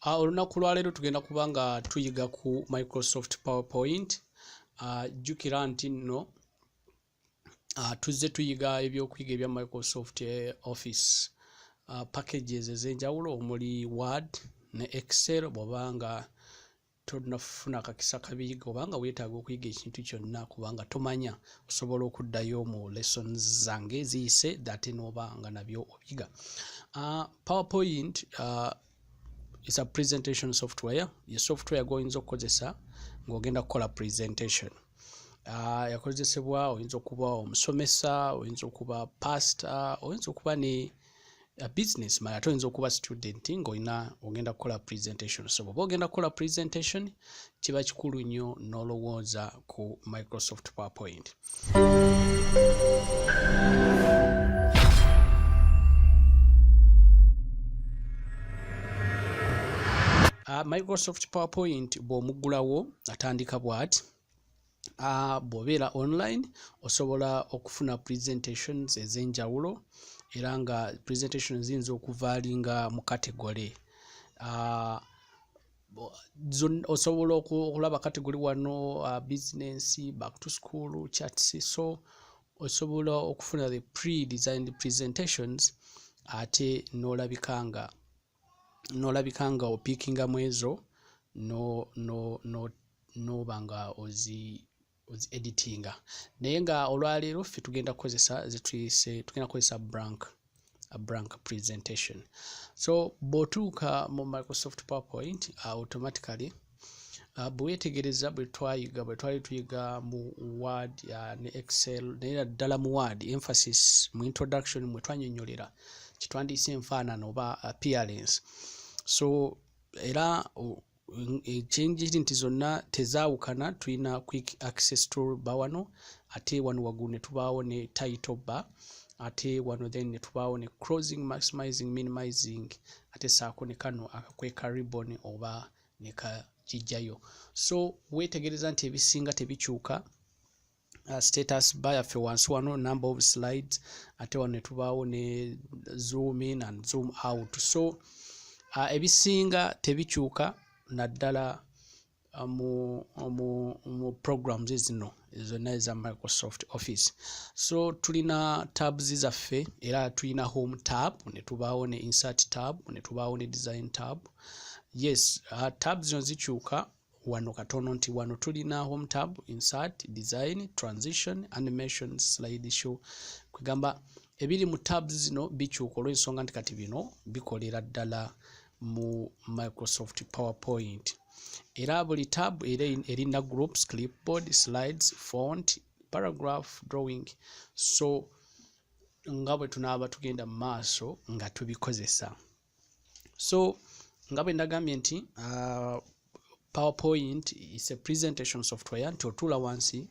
Olunaku lwaleero tugenda kuba nga tuyiga ku Microsoft PowerPoint. Jjukira nti nno tuzze tuyiga ebyokuyiga ebya Microsoft Office packages ez'enjawulo omuli Word ne Excel. Bw'oba nga tonnafuna kakisa kabiyiga oba nga weetaaga okuyiga ekintu kyonna kubanga tomanya, osobola okuddayo mu lessons zange eziyise ate n'oba nga nabyo obiyiga. PowerPoint is a presentation software, ye software gw'oyinza okukozesa ng'ogenda kukola presentation. Yakozesebwa oyinza okuba omusomesa, oyinza okuba pastor, oyinza okuba ne a business man, ate oyinza okuba student ng'olina ogenda kukola presentation. So bw'oba ogenda kukola presentation, kiba kikulu nnyo n'olowooza ku Microsoft PowerPoint. Microsoft PowerPoint bw'omuggulawo atandika bw'ati. Bw'obeera online osobola okufuna presentations ez'enjawulo, era nga presentations ziyinza okuvaalinga mu category. Osobola okulaba category wano, business, back to school, charts. So osobola okufuna the pre-designed presentations ate n'olabika nga opiikingamu ezo no no no n'oba nga ozi editinga. Naye nga olwaleero ffe tugenda kukozesa zetuyise, tugenda kukozesa a blank presentation. So bw'otuuka mu Microsoft PowerPoint, automatically bwe weetegereza bwe twayiga, bwe twali tuyiga mu Word ne Excel, naye ddala mu Word, emphasis mu introduction mwe twannyonnyolera kyetwandiise enfaanana oba appearance. So era ekyenjiri nti zonna tezaawukana. Tulina quick access tool bar wano, ate wano waggulu ne tubaawo ne title bar, ate wano then ne tubaawo ne closing, maximizing, minimizing, ate saako ne kano akakweka ribbon oba ne kagijjayo. So weetegereza nti ebisinga tebikyuka. Status bar yaffe wansi wano, number of slides, ate wano ne tubaawo ne zoom in and zoom out. So ebisinga tebikyuka naddala mu programs zino zonna eza Microsoft Office. So tulina tabs zaffe, era tulina home tab, ne tubaawo ne insert tab, ne tubaawo ne design tab. Yes, tabs zino zikyuka wano katono, nti wano tulina home tab, insert, design, transition, animations, slide show. Kwegamba ebiri mu tabs zino bikyuka olw'ensonga nti kati bino bikolera ddala mu Microsoft PowerPoint. Era buli tab era erina groups: clipboard, slides, font, paragraph, drawing. So nga bwe tunaaba tugenda mu maaso nga tubikozesa. So nga bwe ndagambye nti PowerPoint is a presentation software, nti otuula wansi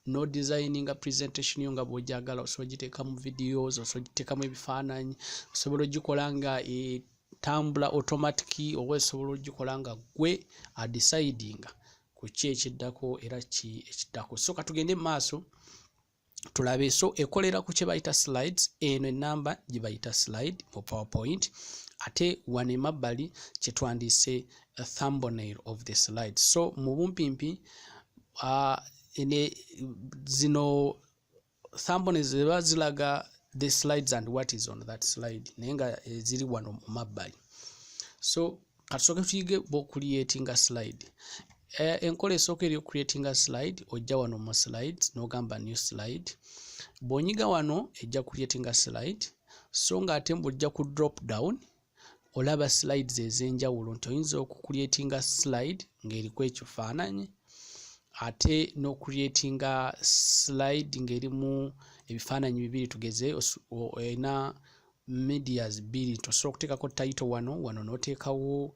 no designinga presentation yo nga bw'ogyagala. Osobola ogiteekamu videos, osobola ogiteekamu ebifaananyi, osobola ogikola nga etambula automatic, oba osobola ogikola nga gwe adecidinga ku ki ekiddako era ki ekiddako. So katugende mu maaso tulabe. So ekolera ku kye bayita slides. Eno enamba gye bayita slide mu PowerPoint, ate wano emabbali kyetwandiise thumbnail of the slide. So mu bumpimpi zino thumbnails ziba zilaga the slides and what is on that slide, naye nga ziri wano mu mabbali. So katusooke tuyige bw'ocreatinga slide. Enkola esooka eri ocreatinga slide, ojja wano mu slides n'ogamba new slide. Bw'onyiga wano ejja creatinga slide. So ng'ate bw'ojja ku drop down olaba slides ez'enjawulo, nti oyinza okucreatinga slide ng'eriko ekifaananyi, ate n'ocreatinga slide ng'erimu ebifaananyi bibiri. Tugeze erina medias bbiri, tosobola okuteekako title wano, wano n'oteekawo,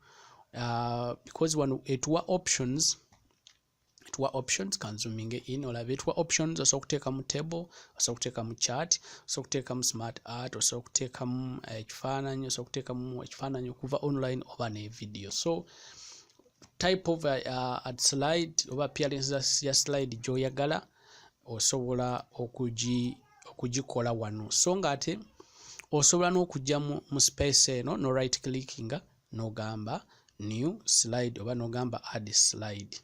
because wano etuwa options, etuwa options. Kanzoominge in olabe. Etuwa options, osobola okuteekamu table, osobola okuteekamu chart, osobola okuteekamu smart art, osobola okuteekamu ekifaananyi, osobola okuteekamu ekifaananyi okuva online oba ne video. So type of slide oba appearance ya slide gy'oyagala osobola okugikola wano. So ng'ate osobola n'okujja mu space eno no right clickinga n'ogamba New slide oba n'ogamba add slide,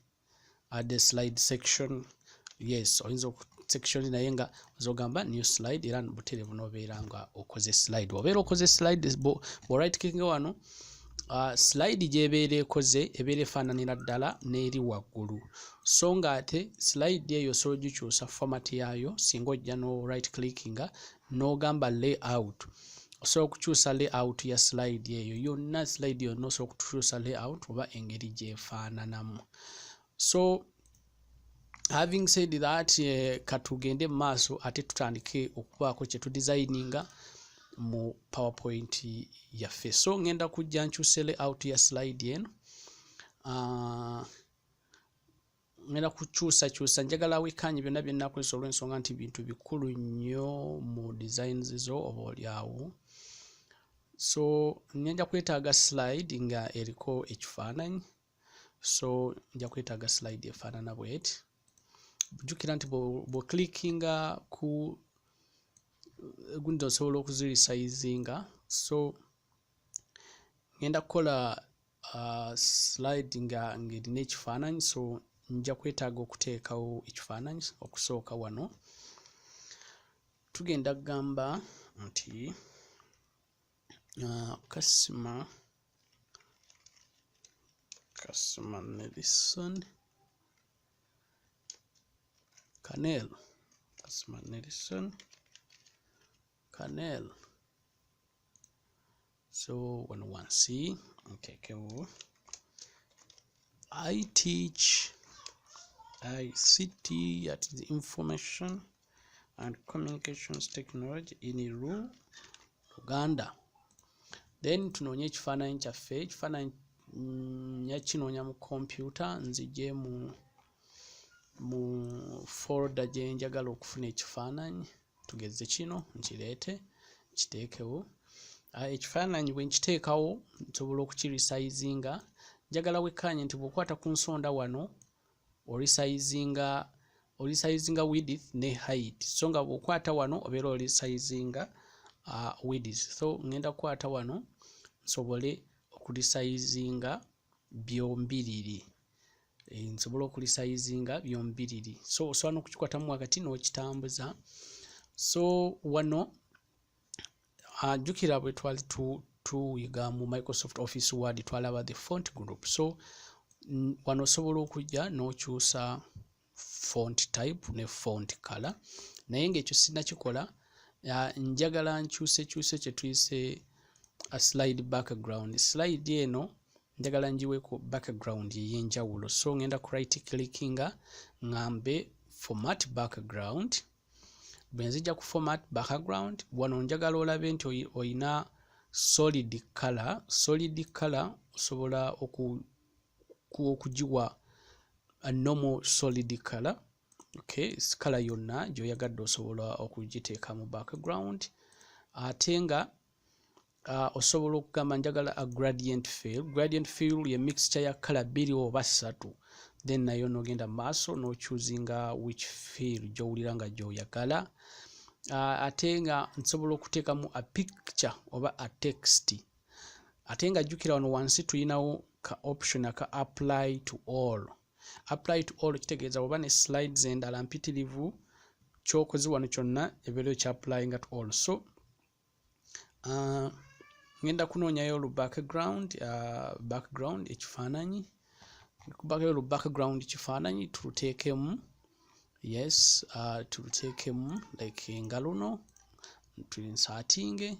add a slide section. Yes, oyinza section, naye nga ozogamba new slide era butereevu n'obeera nga okoze slide. Obeera okoze slide bwo right clicking wano, slide gy'ebeera ekoze ebeera efaananira ddala n'eri waggulu. So nga ate slide eyo osobola ogikyusa format yaayo. Singa ojja no right clickinga n'ogamba layout, osobola okukyusa layout ya slide eyo yonna. Slide yonna osobola okukyusa layout oba engeri gy'efaananamu. So having said that, katugende mu maaso ate tutandike okubaako kye tudesigninga mu PowerPoint yaffe. So ngenda kujja nkyuse layout ya slide eno. Ngenda kukyusakyusa, njagala wekkaanye byonna bye nnakozesa olw'ensonga nti bintu bikulu nnyo mu designs zo oba oliawo. So ngenda kwetaaga slide nga eriko ekifaananyi. So nja kwetaaga slide efaanana bweti. Jjukira nti bw'oclickinga ku gundi osobola okuziresizinga. So ngenda kukola slide nga ng'erina ekifaananyi. So nja kwetaaga okuteekawo ekifaananyi. Okusooka wano tugenda kugamba nti Kasima Nelson Canel, Kasima Nelson Canel. So wano wansi nteekewo "I teach ICT at the Information and Communications Technology in Uganda." Then tunoonye ekifaananyi kyaffe. Ekifaananyi njakinoonya mu kompyuta, nzije mu folder gye njagala okufuna ekifaananyi. Tugeze kino, nkireete nkiteekewo. Ekifaananyi bwe nkiteekawo nsobola okukiresizinga. Njagala wekkaanye nti bw'okwata ku nsonda wano oresizinga width ne height, so nga bw'okwata wano obeera oresizinga width. So ngenda kukwata wano nsobole okuresizinga byombiriri, nsobole okuresizinga byombiriri. So osobola n'okukikwatamu wakati n'okitambuza. So wano jjukira bwe twali tuyiga mu Microsoft Office Word, twalaba the font group. So wano osobola okujja n'okyusa font type ne font color, naye ng'ekyo sinnakikola, njagala nkyusekyuse kye tuyise a slide background. Slide eno njagala ngiweeko background ey'enjawulo. So ngenda ku right clickinga, ŋŋambe format background. Bwe nzija ku format background, wano njagala olabe nti oyina solid color. Solid color osobola okugiwa a normal solid color. Okay, color yonna gy'oyagadde osobola okugiteeka mu background. Ate nga osobola okugamba njagala a gradient fill. Gradient fill ye mixture ya color bbiri oba ssatu, then nayo n'ogenda mu maaso n'ochoosinga which fill gy'owulira nga gy'oyagala. Ate nga nsobola okuteekamu a picture oba a text. Ate nga jjukira wano wansi tuyinawo ka option aka apply to all. Apply to all kitegeeza oba ne slides endala mpitirivu, kyokoze wano kyonna ebeera okyapplyinga to all. So ngenda kunoonyayo lu background ekifaananyi, kubakayo lu background kifaananyi tuluteekemu. Yes, tuluteekemu like nga luno, tuinsertinge.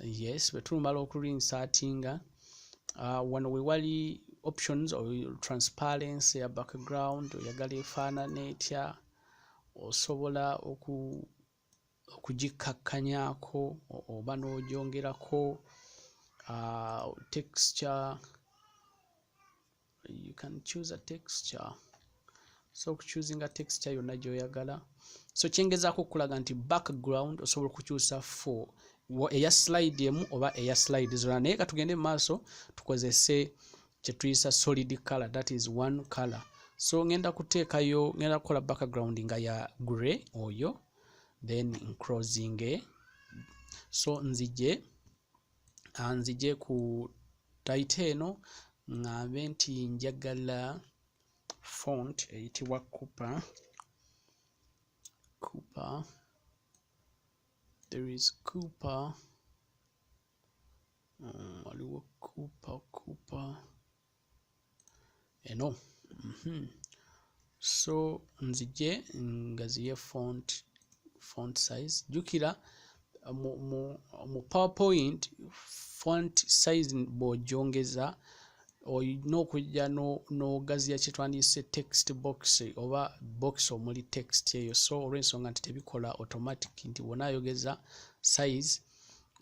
Yes, bwe tulumala okulinsertinga, wano we wali options, transparency ya background oyagala efaanana etya, osobola okugikkakkanyako oba n'ogyongerako texture. You can choose a texture, so okuchoosinga texture yonna gy'oyagala. So kyengezaako okulaga nti background osobola okukyusa for eya slide emu oba eya slide zonna. Naye katugende mu maaso tukozese kye tuyisa solid color, that is one color. So ngenda kuteekayo, ngenda kukola background nga ya grey oyo, then nclosinge. So nzije ku title eno. Ŋŋambe nti njagala font eyitibwa Cooper. Cooper, there is Cooper, waliwo Cooper, Cooper eno. So nzije ngaziye font size. Jjukira mu PowerPoint font size bw'ogyongeza olina okujja n'ogaziya kye twandiyise text box oba box omuli text eyo. So olw'ensonga nti tebikola automatic, nti bw'onaayogeza size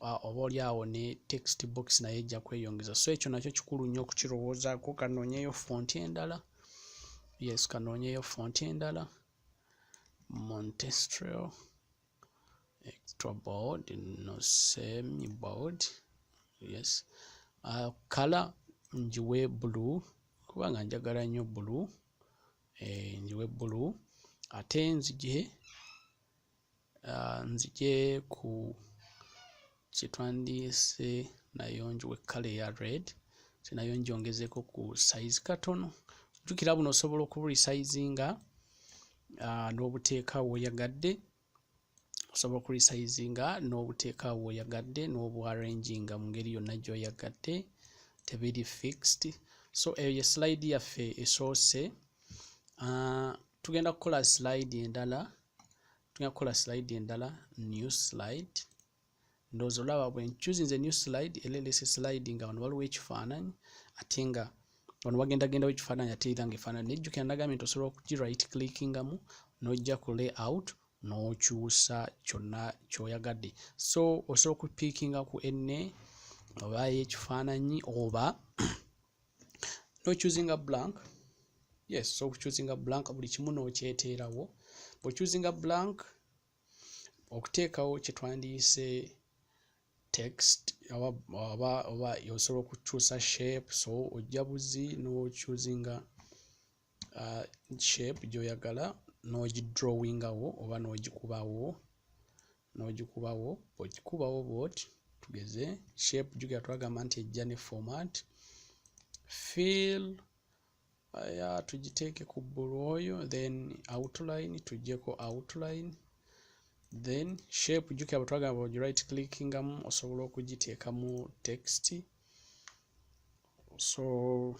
oba oli awo ne text box naye ejja kweyongeza. So ekyo nakyo kikulu nnyo okukirowoozaako. Kanoonyeyo font endala. Yes, kanoonyeyo font endala, Montserrat extra bold, no, semi bold. Yes, color ngiwe blue kubanga njagala nnyo blue. Ngiwe blue, ate nzije ku kye twandiyise nayo ngiwe color eya red, ate nayo ngyongezeeko ku size katono. Jjukira buno osobola okuburesizinga n'obuteeka w'oyagadde. Osobola okuresizinga n'obuteeka w'oyagadde n'obuarranginga mu ngeri yonna gy'oyagadde, tebiri fixed. So eyo ye slide yaffe esoose. Tugenda kukola slide endala, tugenda kukola slide endala, new slide. Ndowooza olaba bwe nchoosinze new slide, era ereese slide nga wano waliwo ekifaananyi, ate nga wano wagendagendawo ekifaananyi, ate era ng'efaananyi. Nejjukira nagambye nti osobola okugi right clickingamu n'ojja ku layout n'okyusa kyonna ky'oyagadde. So osobola okupickinga ku enne oba ekifaananyi oba n'ochoosinga blank. Yes, so okuchoosinga blank buli kimu n'okyeteerawo. Bw'ochoosinga blank okuteekawo kye twandiyise text oba osobola okukyusa shape. So ojja buzi n'ochoosinga shape gy'oyagala n'ogidrawingawo oba n'ogikubawo. Bw'ogikubawo bw'oti, tugeze shape, jjukira twagamba nti ejja ne format, fill aya tugiteeke ku bbulu oyo, then outline tuggyeko outline, then shape, jjukira bwe twagamba bw'ogi right clickingamu osobola okugiteekamu text. So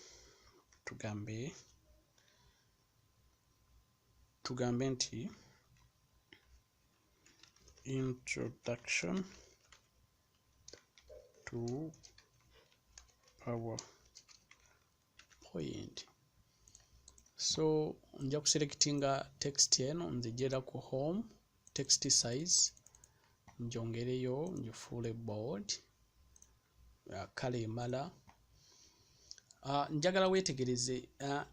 tugambe nti "Introduction to PowerPoint". So nja kuselectinga text eno, nzijira ku home, text size njongereyo ngifuule bold, kale emala. Njagala weetegereze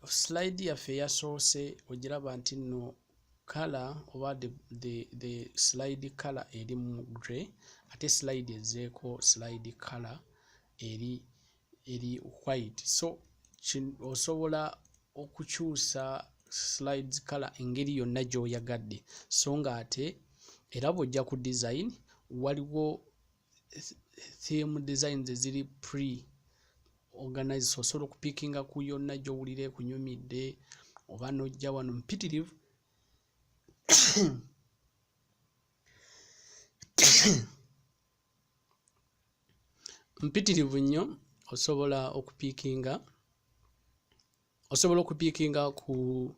slide yaffe eyasoose, ogiraba nti nno color oba the slide color eri mu grey, ate slide ezzeeko slide color eri white. So osobola okukyusa slides color engeri yonna gy'oyagadde. So nga ate era bw'ojja ku design, waliwo theme designs eziri pre organized, so osobola okupickinga ku yonna gy'owulira ekunyumidde oba n'ojja wano mpitirivu. Mpitirivu nnyo, osobola okupickinga ku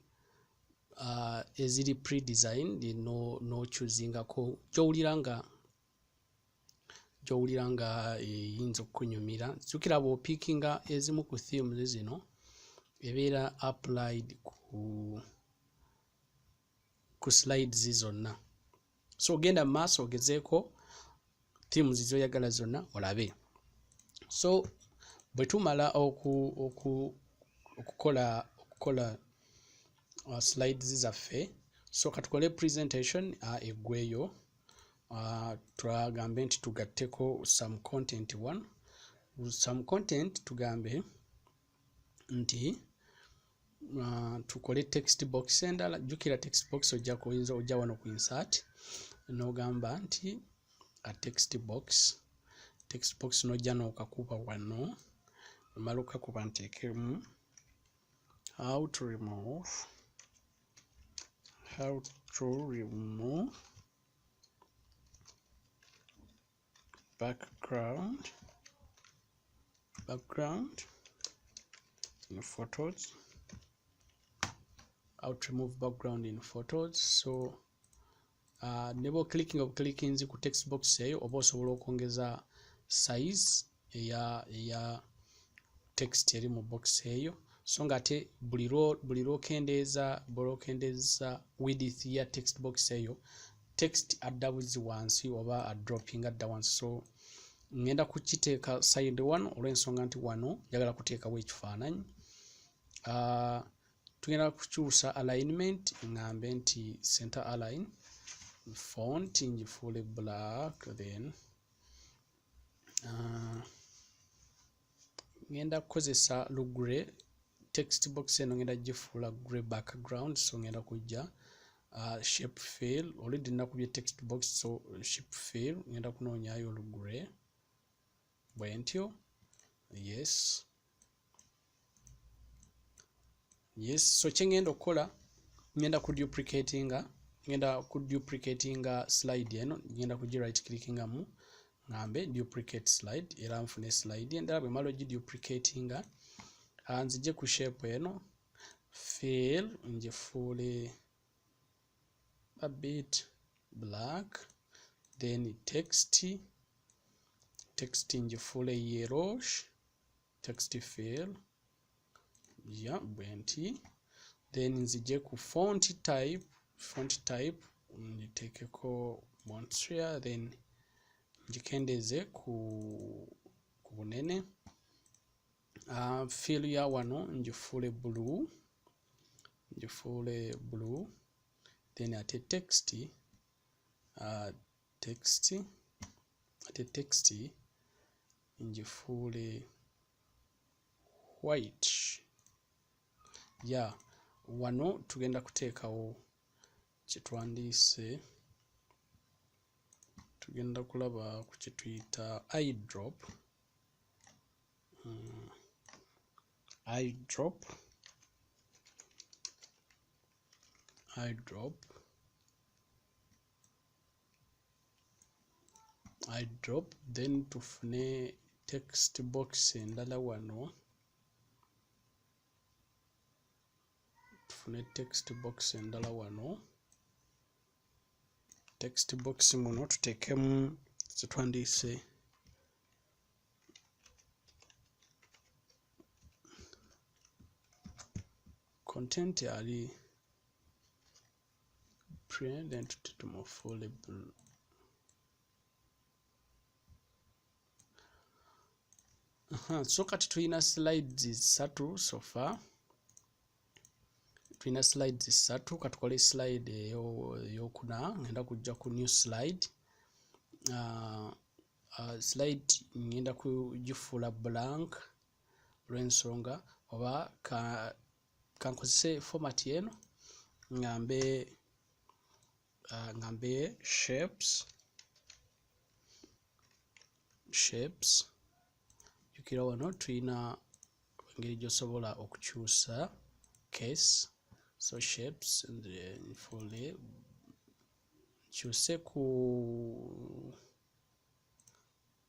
eziri pre-designed n'ochoosingako gy'owulira nga eyinza okukunyumira. Jjukira bw'opickinga ezimu ku themes zino, ebeera applied ku slides zonna. So genda mu maaso ogezeeko themes z'oyagala zonna olabe. So bwe tumala okukola slides zaffe, so katukole presentation eggweyo. Twagambe nti tugatteko some content, one some content, tugambe nti tukole text box endala. Jjukira text box ojja kuyinza ojja wano ku insert n'ogamba nti a text box, text box, n'ojja n'okakuba wano. Mala okukakuba nteekemu how to remove, how to remove background, background in photos, how to remove background in photos. So ne bwo clicking of clickinzi ku text box eyo oba osobola okwongeza size eya eya text eri mu box eyo, so nga ate buli lwokendeeza bw'okendeeza width ya text box eyo, text adda buzi wansi oba adropping adda wansi. So ngenda kukiteeka side wano olw'ensonga nti wano njagala kuteekawo ekifaananyi. Tugenda kukyusa alignment, ngambe nti center align, font ngifuule black, then ngenda kukozesa lugre text box eno, ngenda gifuula grey background. So ngenda kujja shape fill, already nakubye text box, so shape fill ngenda kunoonyayo olugre bwentyo. Yes, yes. So kyengenda okukola, ngenda ku duplicatinga, ngenda ku duplicatinga slide eno, ngenda ku right clickingamu ngambe duplicate slide, era nfune slide endala. Bwe mala ogiduplicatinga, nzije ku shape eno, fill ngifuule a bit black, then text, text ngifuule yellowish, text fill ya bwenti, then nzije ku font type, font type ngitekeko Montreal, then ngikendeeze ku bunene. Fill ya wano ngifuule blue, ngifuule blue, then ate text, text, ate text ngifuule white. Ya wano tugenda kuteekawo kyetwandiise, tugenda kulaba ku kyetuyita eyedrop, eyedrop, eyedrop, eyedrop, then tufune text box endala wano, tufune text box endala wano, text box muno tuteekemu kyetwandiise content ali print, then tumufuule blue. So kati tulina slides ssatu so far, tulina slides ssatu. Katukole slide eyokuna, ngenda kujja ku new slide. Slide ngenda kugifuula blank olw'ensonga oba kankozese format eno, ngambe ngambe shapes, shapes. Jjukira wano tulina engeri gy'osobola okukyusa case, so shapes nfuule nkyuse ku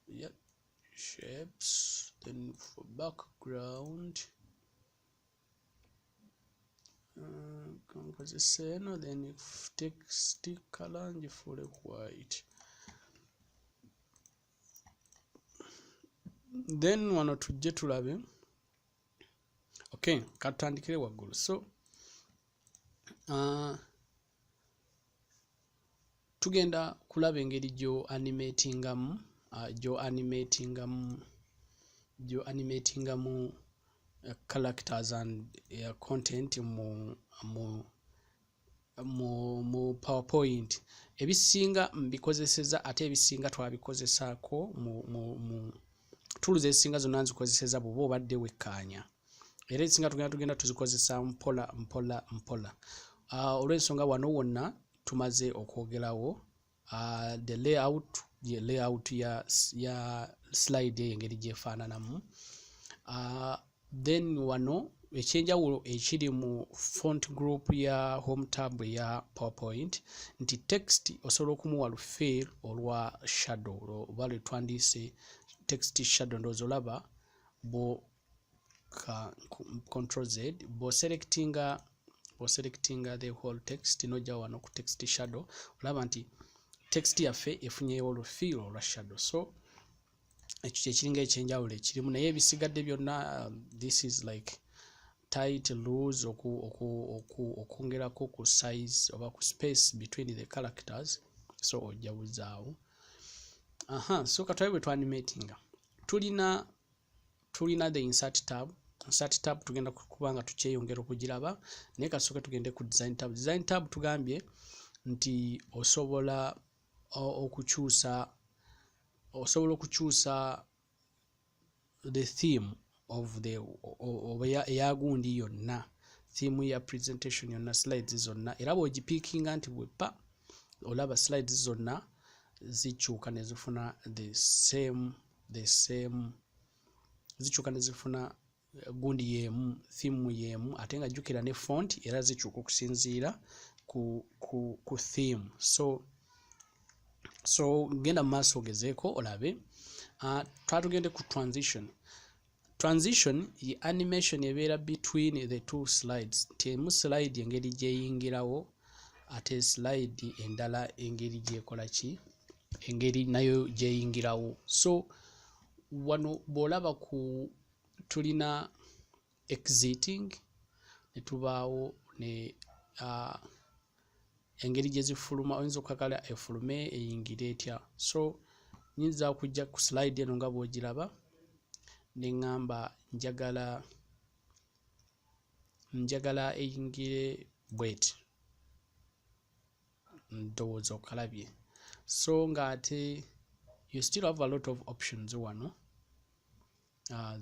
yeah, shapes, then for background kankozese eno, then text color ngifuule white, then wano tujje tulabe. Okay, katutandikire waggulu. So tugenda kulaba engeri gyo animatingamu, gyo animatingamu, gyo animatingamu characters and content mu mu mu mu PowerPoint. Ebisinga mbikozeseza, ate ebisinga twabikozesaako mu mu mu tools ezisinga zonna nzikozeseza bw'oba obadde wekkaanya, era ezisinga tugenda tugenda tuzikozesa mpola mpola mpola. Olw'ensonga wano wonna tumaze okwogerawo the layout, ye layout ya ya slide eyo engeri gyefaananamu. Then wano ekyenjawulo ekiri mu font group ya home tab eya PowerPoint nti text osobola okumuwa lu fill olwa shadow oba lwe twandiise text shadow. Ndowooza olaba bwo ka Control Z, bw'oselectinga the whole text, n'ojja wano ku text shadow, olaba nti text yaffe efunyeewo lu fill olwa shadow. So ekyo kyekiringa ekyenjawulo ekirimu, naye ebisigadde byonna, this is like tight, loose, okwongerako ku size oba ku space between the characters, so ojja buzaawo. Aha, so katulabe bwe twanimatinga. Tulina the insert tab. Insert tab tugenda kuba nga tukyeyongera okugiraba, naye kasooke tugende ku design tab. Design tab tugambye nti osobola okukyusa the theme of the oba eyagundi yonna, theme ya presentation yonna, slides zonna. Era bw'ogipickinga nti bwepa, olaba slides zonna zikyuka ne zifuna the same, zikyuka ne zifuna gundi y'emu, theme y'emu. Ate nga jjukira ne font era zikyuka okusinziira ku theme. So genda mu maaso ogezeeko olabe. Twatugende ku transition. Transition ye animation ebeera between the two slides, nti emu slide engeri gyeyingirawo, ate slide endala engeri gyekola ki, engeri nayo gyeyingirawo. So wano bw'olaba ku tulina exiting, ne tubaawo ne engeri gye zifuluma. Oyinza okwagala efulume eyingire etya? So nyinza okujja ku slide eno nga bw'ogiraba ne ŋŋamba njagala eyingire bweti. Ndowooza okalabye. So ng'ate you still have a lot of options wano.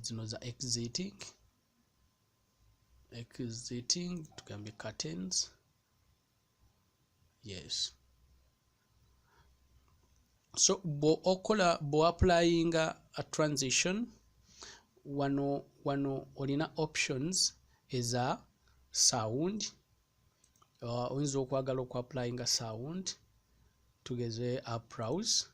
Zino za exiting, tugambye curtains, yes. So bw'okola, bw'applyinga a transition wano olina options eza sound. Oyinza okwagala okuapplyinga sound, tugeze applause.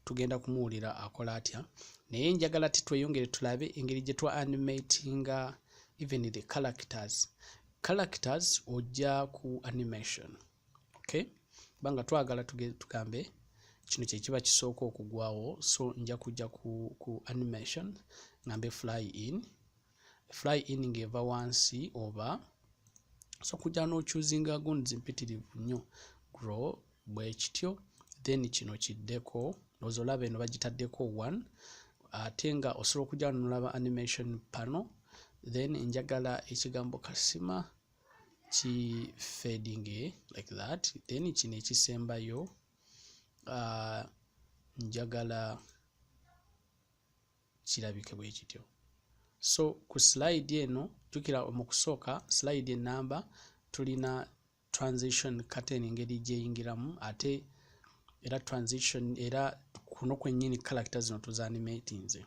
Tugenda kumuwulira akola atya, naye njagala titweyongere tulabe engeri gye twa animatinga even the characters. Characters ojja ku animation, okay? Kubanga twagala tugambe kino kyekiba kisooka okugwawo. So nja kujja ku animation, ngambe fly in. Fly in ng'eva wansi, oba so kujja n'ochoosinga gundi mpitirivu nnyo, grow bwe kityo. Then kino kiddeko, ndowooza olaba eno bagitaddeko one. Ate nga osobola okujja wano n'olaba animation pano. Then njagala ekigambo kasima ki fading like that. Then kino ekisembayo, njagala kirabike bwe kityo. So ku slide eno, jjukira mu kusooka slide enamba tulina transition curtain, engeri gyeyingiramu, ate era transition era kuno kwennyini character zino tuzanimatinze.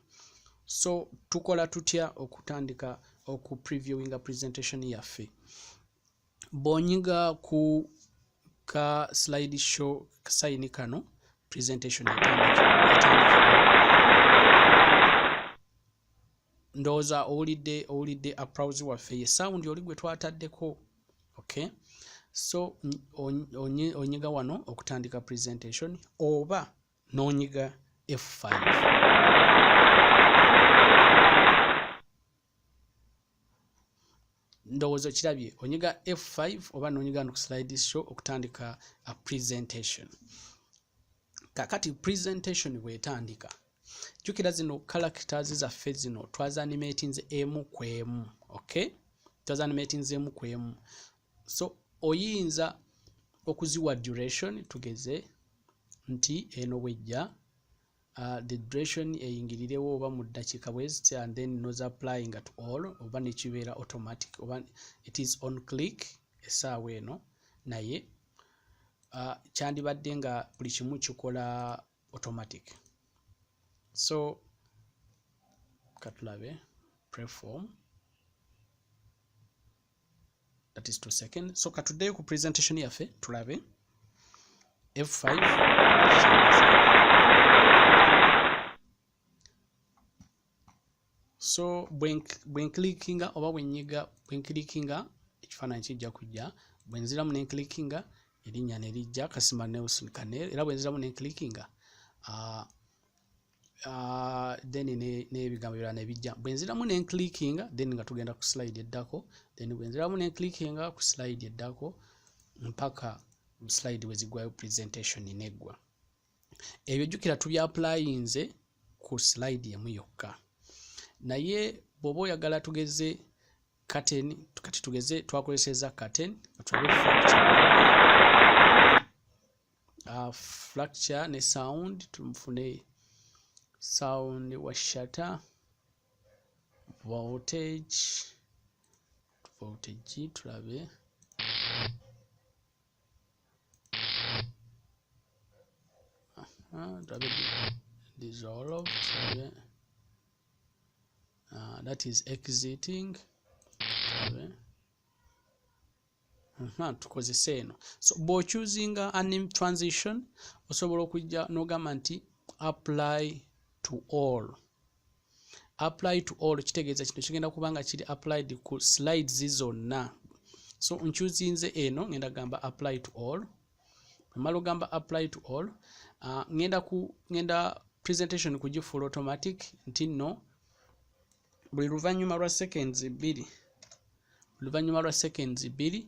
So tukola tutya okutandika oku previewinga presentation yaffe? Bw'onyiga ku ka slide show sign kano, presentation etandikirawo. Ndowooza owulidde applause waffe, ye sound oli gwe twataddeko, okay? So onyiga wano okutandika presentation oba n'onyiga F5. Ndowooza okirabye. Onyiga F5 oba n'onyiga ku slide show okutandika a presentation. Kakati presentation bw'etandika, jjukira zino characters zaffe zino twazanimatinze emu ku emu, okay? Twazanimatinze emu ku emu. So oyinza okuziwa duration, tugeze nti eno bwejja, the duration eyingirirewo oba mu ddakiika bweziti, and then noza applying to all, oba nekibeera automatic, oba it is on click essaawa eno. Naye kyandibadde nga buli kimu kikola automatic. So Katulabe preform, that is 2 seconds. So katuddeyo ku presentation yaffe tulabe F5. So bwe nclickinga oba bwe nyiga, bwe nclickinga ekifaananyi kijja kujja. Bwe nziramu ne nclickinga, erinnya ne lijja, Kasima Nelson Kanel. Era bwe nziramu ne nclickinga, then n'ebigambo birala ne bijja. Bwe nziramu ne nclickinga, then nga tugenda ku slide eddako. Then bwe nziramu ne nclickinga ku slide eddako, mpaka slide we ziggwayo, presentation neggwa. Ebyo jjukira tubyapplyinze ku slide emu yokka. Naye bw'oba oyagala tugeze curtain, kati tugeze twakozesezza curtain, tulabe fracture, fracture ne sound. Tumufune sound wa shutter, voltage tulabe. Tulabe dissolve, tulabe, that is exiting, tulabe. Tukozese eno. So bw'ochoosinga anim transition, osobola okujja n'ogamba nti apply to all. Apply to all kitegeeza kino kigenda kuba nga kiri applied ku slides zonna. So nchoosinze eno, ngenda gamba apply to all. Bwemala ogamba apply to all, ngenda presentation kugifuula automatic, nti nno buli luvannyuma lwa seconds 2, luvannyuma lwa seconds 2,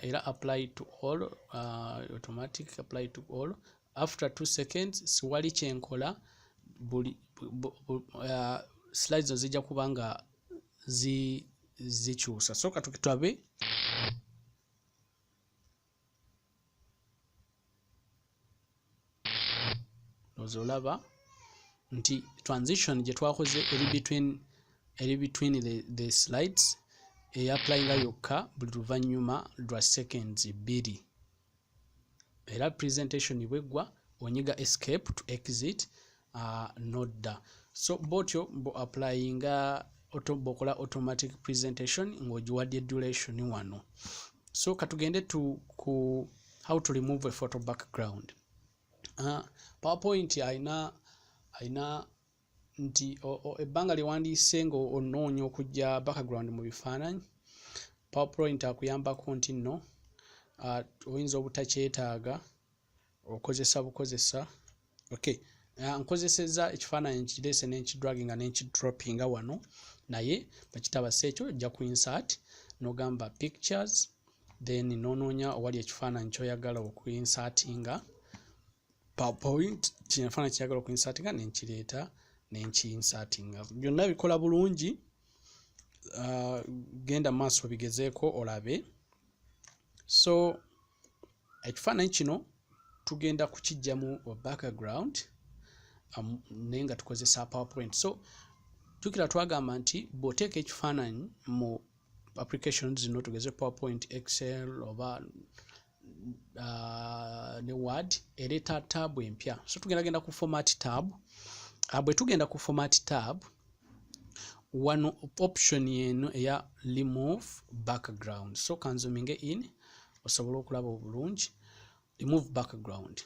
era apply to all, automatic apply to all after 2 seconds. Siwali kyenkola, buli slides zijja kuba nga zikyusa. So katulabe. Ndowooza olaba nti transition gye twakoze eri between the slides eyapplyinga yokka buli luvannyuma lwa seconds 2. Era presentation bweggwa, onyiga escape to exit, nodda. So bwotyo bo applyinga bw'okola automatic presentation ng'ogiwadde duration wano. So katugende ku how to remove a photo background. PowerPoint ayina nti ebbanga lyewandiise nga onoonya okuggya background mu bifaananyi, PowerPoint akuyambako nti nno oyinza obutakyetaaga, okozesa bukozesa. Okay, nkozesezza ekifaananyi, nkireese nenkidraginga nenkidropinga wano. Naye bwekitaba si ekyo, ojja ku insert n'ogamba pictures, then n'onoonya owali ekifaananyi ky'oyagala okuinsertinga. PowerPoint kifaananyi kyeyagala okuinsertinga, nenkireeta nenkiinsertinga. Byonna bikola bulungi. Genda maaso obigezeeko olabe. So ekifaananyi kino tugenda kukiggyamu background, naye nga tukozesa PowerPoint. So jjukira twagamba nti bw'oteeka ekifaananyi mu applications zino, tugeze PowerPoint, Excel oba ne Word, ereeta tab empya. So tugenda genda ku format tab. Bwe tugenda ku format tab, wano option eno eya remove background. So kanzoominge in osobole okulaba obulungi remove background.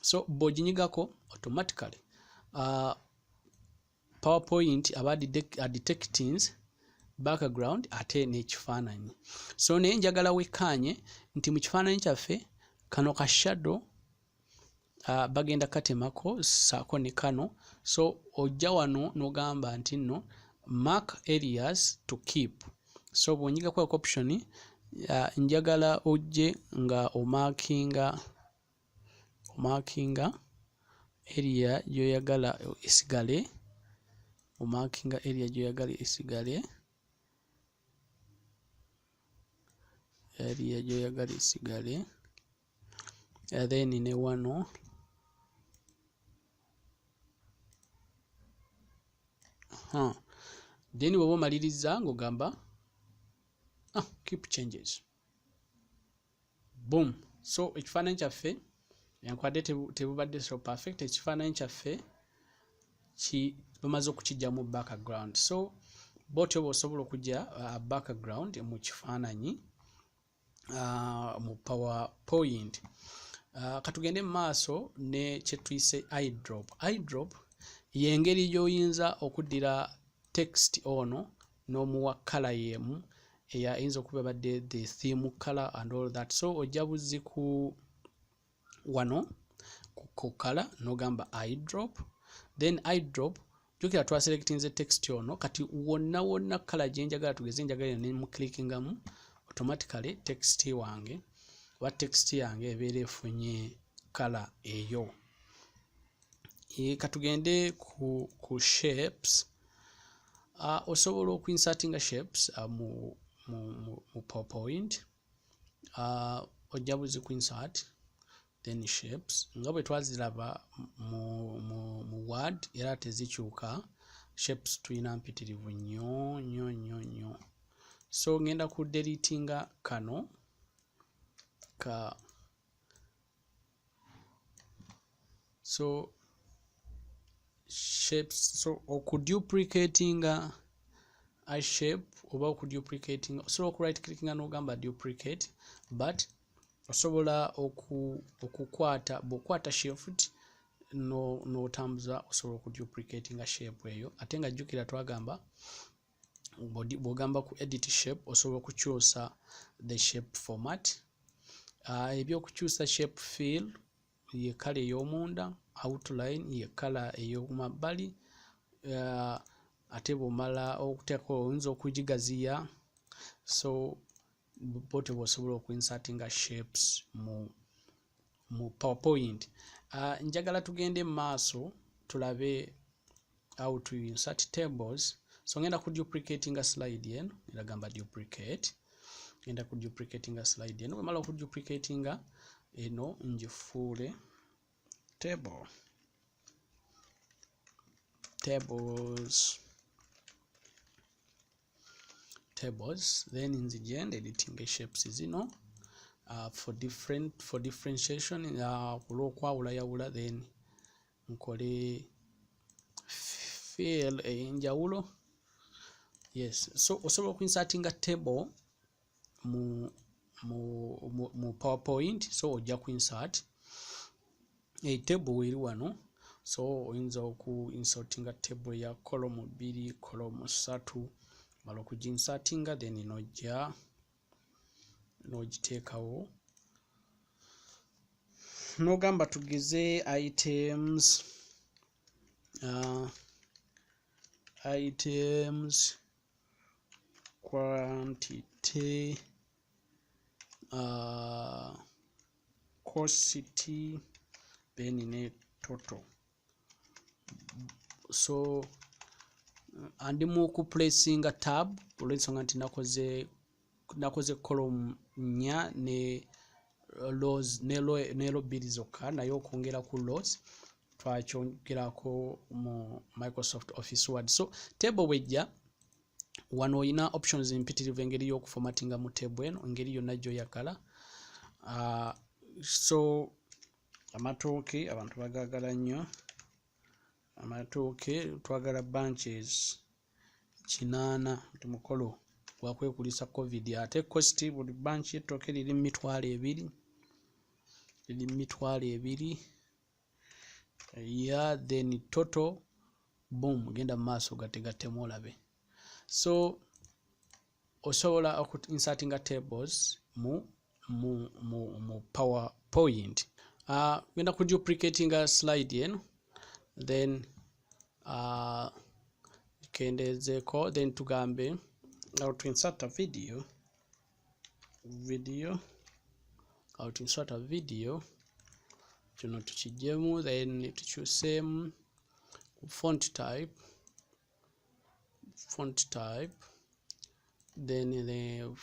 So bw'oginyigako, automatically PowerPoint aba detectings background ate n'ekifaananyi. So naye njagala wekkaanye nti mu kifaananyi kyaffe kano ka shadow bagenda katemako saako ne kano. So ojja wano n'ogamba nti nno mark areas to keep. So bw'onyigako option, njagala ojje nga omarkinga area gy'oyagala esigale, omarkinga area gy'oyagala esigale, area gy'oyagala esigale, then ne wano. Then bw'oba omaliriza ng'ogamba keep changes, boom. So ekifaananyi kyaffe, enkwadde tebubadde so perfect, ekifaananyi kyaffe Bamaze okukijjamu background. So bwotyo bw'osobola okujja background mu kifaananyi mu PowerPoint. Katugende mu maaso ne kyetuyise eyedrop. Eyedrop y'engeri gy'oyinza okuddira text ono n'omuwa color y'emu eyinza okuba ebadde the theme color and all that. So ojja buzzi ku wano ku color n'ogamba eyedrop, then eyedrop. Jjukira twaselectinze text ono. Kati wonna wonna color gye njagala, tugeze njagala eno, nemuclickingamu, automatically text wange oba text yange ebeera efunye color eyo. Katugende ku shapes. Osobola okuinsertinga shapes mu PowerPoint. Ojja buzi ku insert, then shapes, nga bwe twaziraba mu Word, era tezikyuka. Shapes tulina mpitirivu nnyo nnyo nnyo nnyo. So ngenda ku deletinga kano ka. So shapes, so okuduplicatinga a shape oba okuduplicatinga, osobola oku right clickinga n'ogamba duplicate, but osobola okukwata, bw'okwata shift n'otambuza, osobola okuduplicatinga shape eyo. Ate nga jjukira twagamba bw'ogamba ku edit shape, osobola okukyusa the shape format. Ebyokukyusa shape fill ye color ey'omunda, outline ye color ey'okumabbali. Ate bw'omala okuteekako, oyinza okugigaziya. So bwotyo bw'osobola okuinsertinga shapes mu PowerPoint. Njagala tugende mu maaso tulabe how to insert tables. So ngenda ku duplicatinga slide eno, era gamba duplicate. Ngenda ku duplicatinga slide eno. Bwemala okuduplicatinga eno, ngifuule table, tables, tables, then nzije editing shapes zino for differentiation, olw'okwawulayawula, then nkole fill ey'enjawulo. Yes, so osobola okuinsertinga table mu PowerPoint. So ojja ku insert, e table eri wano. So oyinza oku insertinga table ya column bbiri, column ssatu. Mala okuginsertinga, then nojja n'ogiteekawo n'ogamba tugeze items, quantity, cost, then ne total. So andi mu kuplacinga tab olw'ensonga nti nakoze column nnya ne rows ne row bbiri zokka, naye okwongera ku rows twakyongerako mu Microsoft Office Word. So table bwejja wano, oyina options mpitirivu engeri y'okuformatinga mu table eno, engeri yonna gy'oyagala. So amatooke abantu bagaagala nnyo. Amatooke twagala bunches 8 nti mukolo gwakwekulisa COVID. Ate cost, buli bunch y'ettooke liri 20,000, liri 20,000 ya. Then total, boom, genda mu maaso gategattemu olabe. So osobola oku insertinga tables mu PowerPoint. Genda ku duplicatinga slide eno, then kendezeeko, then tugambe how to insert a video, how to insert a video. Kino tukijjemu, then tukyuseemu font type, then the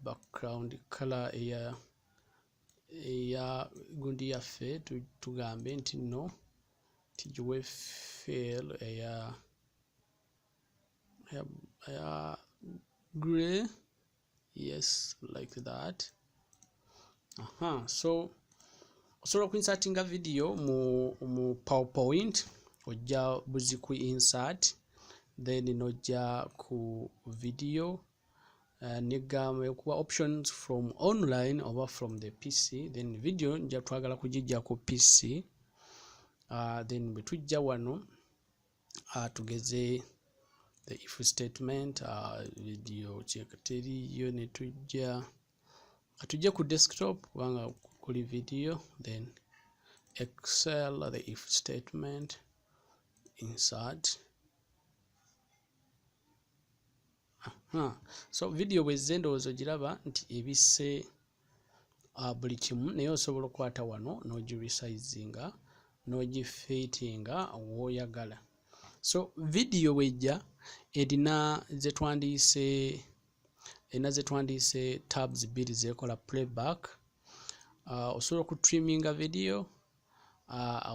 background color eya gundi yaffe, tugambe nti nno tugiwe fill eya grey. Yes, like that. Aha, so osobola okuinsertinga video mu PowerPoint. Ojja buzi ku insert, then nojja ku video, negamba ekuwa options from online oba from the PC. Then video nja twagala kugijja ku PC. Then bwe tujja wano, tugeze the if statement, video teriyo, ne tujja katujje ku desktop kubanga kuli video, then Excel, the if statement, insert. Aha. So video bwezze, ndowooza ogiraba nti ebisse buli kimu, naye osobola okukwata wano n'ogiresizinga n'ogifiitinga w'oyagala. So video bwejja erina zetwandiise, erina zetwandiise tabs bbiri zekola playback. Osobola okutriminga video,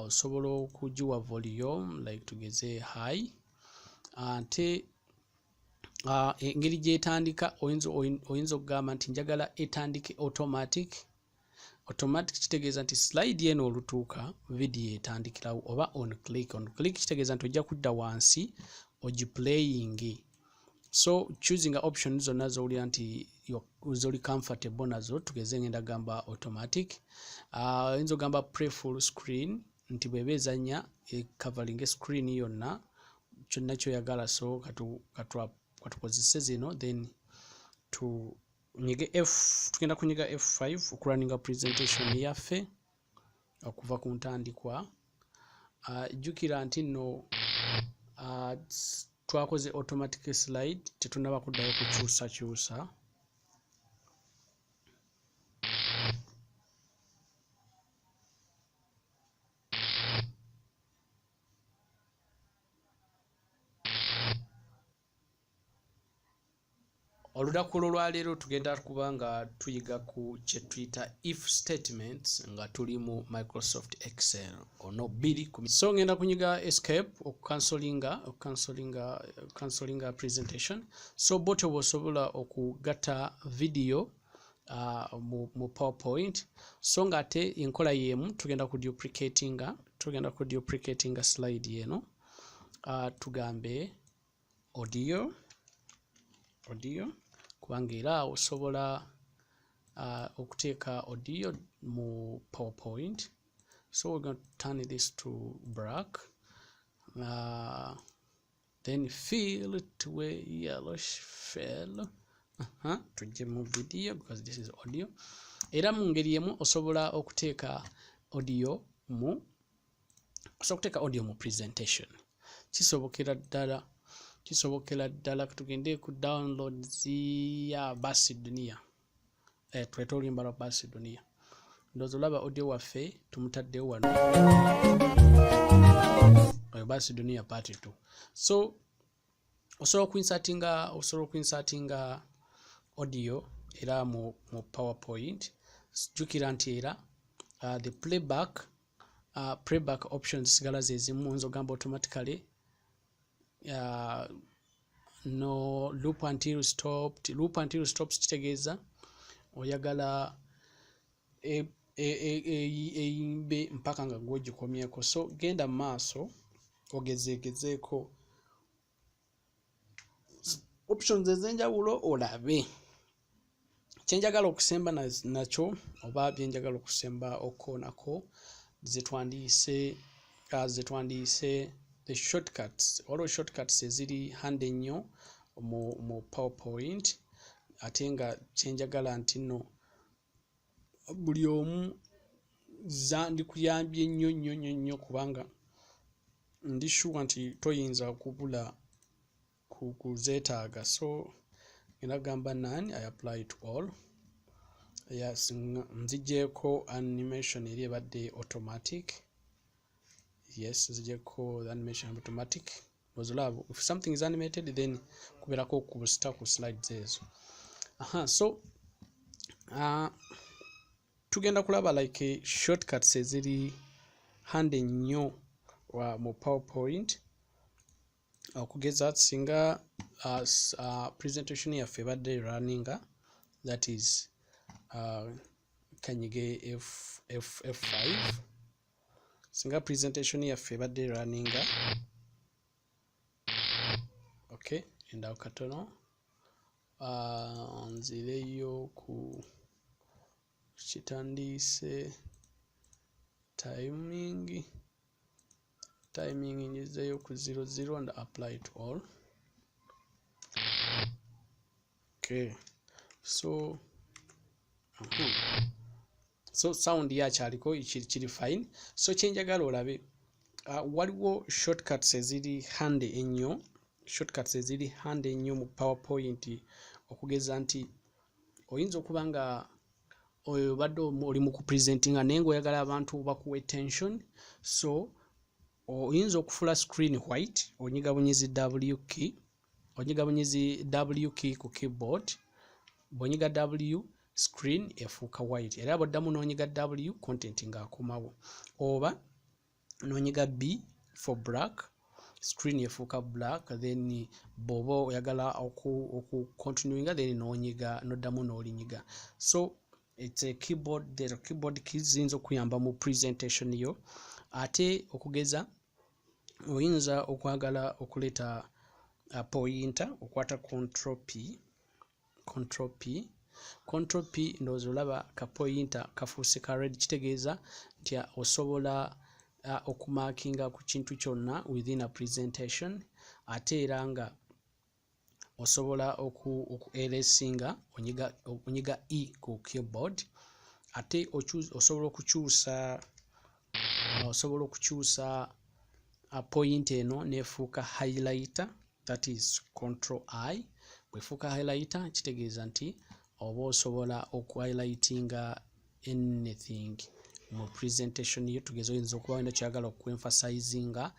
osobola okugiwa volume, like tugeze high, ate engeri gyetandika oyinza okugamba nti njagala etandike automatic. Automatic kitegeeza nti slide eno olutuuka, video etandikirawo, oba on click. On click kitegeeza nti ojja kudda wansi ogiplaying. So choosing option zonna zowulira nti zoli comfortable nazo. Tugeze ngenda gamba automatic. Oyinza ogamba play full screen, nti bw'eba ezannya ecovering screen yonna, kyonna kyoyagala. So katukozese zino, then tunyige F, tugenda kunyiga F5 okurunninga presentation yaffe okuva ku ntandikwa. Jjukira nti nno twakoze automatic slide, tetunaba kuddayo kukyusakyusa. Olunaku lwolwaleero tugenda kuba nga tuyiga ku kye tuyita if statements nga tuli mu Microsoft Excel ono bbiri. So ngenda kunyiga escape okucancelinga presentation. So bwotyo bw'osobola okugatta video mu PowerPoint. So ng'ate enkola y'emu tugenda ku duplicatinga slide eno, tugambe audio, kubanga era osobola okuteeka audio mu PowerPoint. So we're going to turn this to black, then fill to a yellowish fill. Tujje mu video because this is audio. Era mu ngeri emu osobola okuteeka audio mu presentation, kisobokera ddala, kisobokera ddala. Tugende ku downloads ya Basi Dunia, tuleete oluyimba lwa Basi Dunia. Ndowooza olaba audio waffe tumutaddewo wano, oyo Basi Dunia part 2. So osobola okuinsertinga audio era mu PowerPoint. Jjukira nti era the playback options sigala zezimu. Oyinza ogamba automatically, no loop until stopped. Loop until stops kitegeeza oyagala eyimbe mpaka nga gwogikomyeko. So genda mu maaso ogezeegezeeko options ez'enjawulo olabe. Kyenjagala okusemba nakyo oba byenjagala okusemba okukoonako zetwandiise the shortcuts. Waliwo shortcuts eziri handy ennyo mu PowerPoint, ate nga kyenjagala nti nno buli omu zandikuyambye nnyo nnyo nnyo nnyo, kubanga ndi sure nti toyinza kubula kuzeetaaga. So ngenda kugamba none, I apply to all. Yes, nzigyeko animation eri ebadde automatic. Yes, nzigyeko animation automatic. Olaba if something is animated, then kubeerako kubusita ku slides ezo. Aha, so tugenda kulaba like shortcuts eziri handy nnyo mu PowerPoint. Okugeza singa presentation yaffe ebadde runninga, that is, kanyige F, F, F5. Singa presentation yaffe ebadde runninga. Okay, endawo katono, nzireyo ku kitandiise timing. Timing njizeyo ku 00 and apply to all. Okay, so So sound yakyaliko, kiri fine. So kyenjagala olabe, waliwo shortcuts eziri handy ennyo, shortcuts eziri handy ennyo mu PowerPoint. Okugeza nti oyinza okuba nga oyo obadde oli mu kupresentinga naye ng'oyagala abantu bakuwa attention, so oyinza okufuula screen white. Onyiga bunyizi W key, onyiga bunyizi W key ku keyboard. Bw'onyiga W, screen efuuka white, era bw'oddamu n'onyiga W, content ng'akomawo, oba n'onyiga B for black, screen efuuka black. Then bw'oba oyagala oku continuinga, then n'onyiga, n'oddamu n'olinyiga. So it's a keyboard, the keyboard keys ziyinza okuyamba mu presentation yo. Ate okugeza oyinza okwagala okuleeta pointer, okwata Control P, Control P, Control P. Ndowooza olaba ka pointer kafuuse ka red, kitegeeza nti osobola okumarkinga ku kintu kyonna within a presentation. Ate era nga osobola oku erasinga, onyiga E ku keyboard. Ate osobola okukyusa point eno nefuuka highlighter, that is Control I. Bwefuuka highlighter, kitegeeza nti oba osobola okuhighlightinga anything mu presentation yo. Tugeze oyinza okuba olina kyagala okuemphasizinga,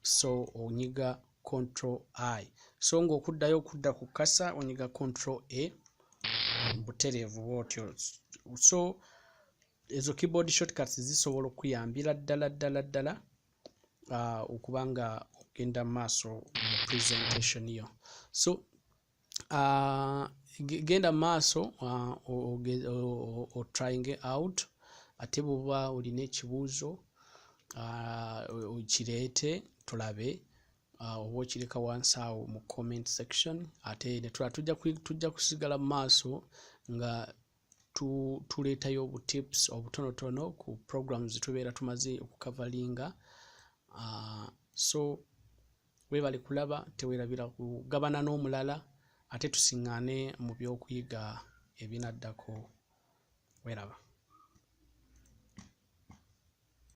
so onyiga Control I. So ng'okuddayo okudda ku kasa, onyiga Control A butereevu bwotyo. So ezo keyboard shortcuts zisobola okuyambira ddala ddala ddala okuba nga ogenda maaso mu presentation yo. So genda maaso otrying out. Ate bw'oba olina ekibuuzo, okireete tulabe, oba okireka wansi awo mu comment section. Ate netulaba tujja kusigala mu maaso nga tuleetayo obutips obutonotono ku programs tubeera tumaze okucoveringa. So weebale kulaba, teweerabira kugabana n'omulala, ate tusiŋŋaane mu byokuyiga ebinaddako. Weeraba.